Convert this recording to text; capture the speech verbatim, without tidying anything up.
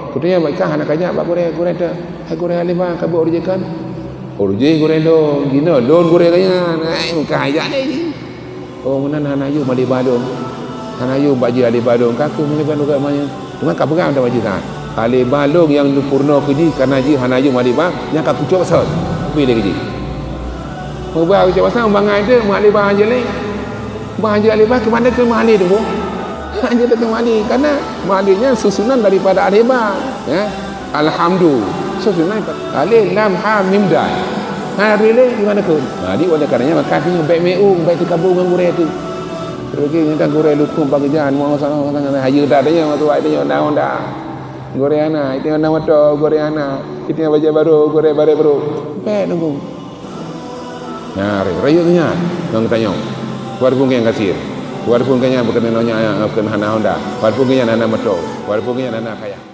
Kutanya bak kah hana kajak bak gurée, gurée teuh, "Hai gurée, aleba ka beuet ureueng jih kan?" "Ureueng jih gurée lôn, jinoe lôn gurée geuh nyan." Ai, meuka hajat lé jih. Oh, meunan hana yum aleba lôn. Hana yum bak jih aleba lôn, ka keuh aleba lôn kat manyang. Teuma ka peugah dah bak jih kan. Aleba lôn nyang neupeurunoe keu jih, kana jih hana yum aleba, nyang ka kucok sot. Pi lé keu jih. Meubah kucok pasang, bangai teuh, meualeba hanjeuet lé. Bah hanjeuet aleba, keu mana keu meualé tu, Bu? Hanjeuet keu meualé, karena meualé nyan susunan daripada aleba. Ya. Alhamdu. Susunan alif, lam, ha, mim, dal. Ha, rih lé, di mana keu? Nah, di oleh karenanya maka tu baik meu, baik teukabu ngon gurée tu. Lagi nyan gurée lukon bak jalan, mau sana, sana, sana, hayeue dah tanya, waktu awak tanya, undang-undang. Gurée hana, itu yang nama tu, gurée hana. Itu yang baju baru, gurée baru baru. Baik, tunggu. Nah, rayeuk nyan, ngon geutanyoe. Walaupun geuhnyan gasien, walaupun geuhnyan bukan nyonya, bukan hana honda, walaupun geuhnyan hana moto, walaupun geuhnyan hana kaya.